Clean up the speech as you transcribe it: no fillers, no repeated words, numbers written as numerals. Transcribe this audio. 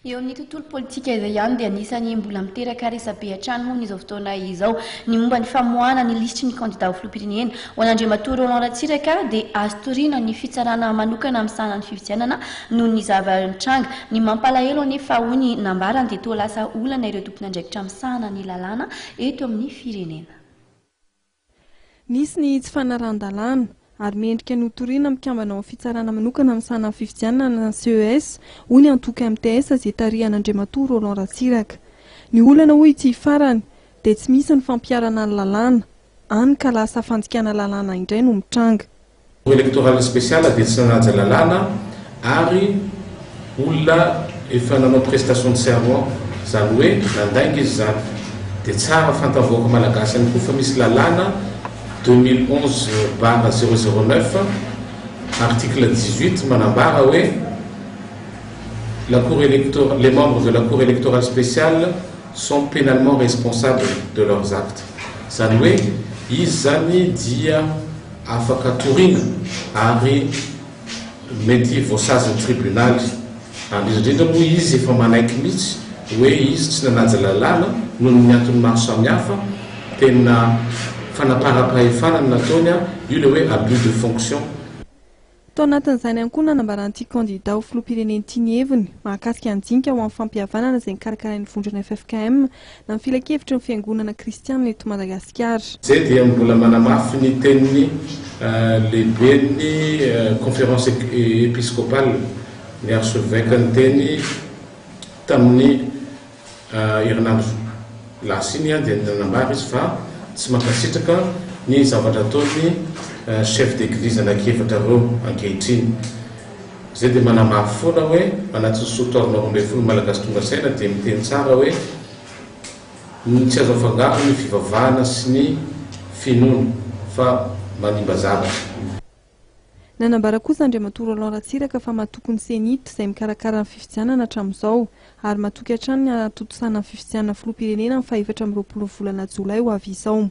Eo amin'ny tontolo politika izay ihany dia anisan'ny mbola miteraka resabe hatrany moa izao fotoana izao ny momba ny famoahana ny lisitry ny kandida ho filoham-pirenena. Ho an'Andriamatoa Roland Ratsiraka dia azo toriana ny fitsarana manokana misahana ny fifidianana noho ny zava-nitranga. Ny mampalahelo anefa hoy ny nambarany dia toa lasa olana ireo tompon'andraikitra misahana ny lalàna eto amin'ny firenena. Nisy ny tsy fanarahan-dalàna, ary mendrika ny hotorina mikambana ao amin'ny fitsarana manokana misahana ny fifidianana na CES, hoy ny antoko MTS izay tarihan'Andriamatoa Roland Ratsiraka. Ny olana hoy ity farany dia tsy misy ny fampiharana ny lalàna, hany ka lasa fandikana lalàna indray no mitranga. Cour électorale spéciale dia tsy nanaja lalàna ary olona efa nanao prestation de serment, izany hoe nandainga izy izany. Dia tsara fantan'ny vahoaka malagasy ihany koa fa misy lalàna 2011/009 article 18 manambara hoe la cour électorale, les membres de la cour électorale spéciale sont pénalement responsables de leurs actes. Izany hoe izy izany dia Afaka toriana ary mety voasazin'ny tribunaly. Ary indrindra indrindra moa izy efa manaiky mihitsy hoe izy tsy nanaja lalàna noho ny antony maro samihafa, tena fanaparam-pahefana no nataony, io ilay hoe abus de fonction. Tao anatin'izany ihany koa nanambaran'ity kandida ho filoham-pirenena ity ny heviny mahakasika ny dinika ho amin'ny fampihavanana izay nokarakarain'ny vondrona ffkm na ny filankevitry ny fiangonana kristianina eto Madagasikara. Izay dia mbola manamafy ny tenin'ny lehiben'ny Conférence Episcopale, ny Archevêque niteny tamin'ny herinandro lasa iny dia nanambara izy fa tsy mankasitraka ny zavatra ataon'ny chef d'église anankiefatra ireo ankehitriny. Izay dia manamafy foana hoe anatin'ny soatoavina 12 Malagasy tonga saina dia miteny tsara hoe ny tsy azo afangaro ny fivavahana sy ny finoana fa manimba zavatra. Nanambara kosa Andriamatoa Roland Ratsiraka fa matoky ny Cenit izay mikarakara ny fifidianana hatramin'izao ary matoky hatrany ny hanatontosana ny fifidianana filoham-pirenena amin'ny faha 24 volana jolay ho avy izao.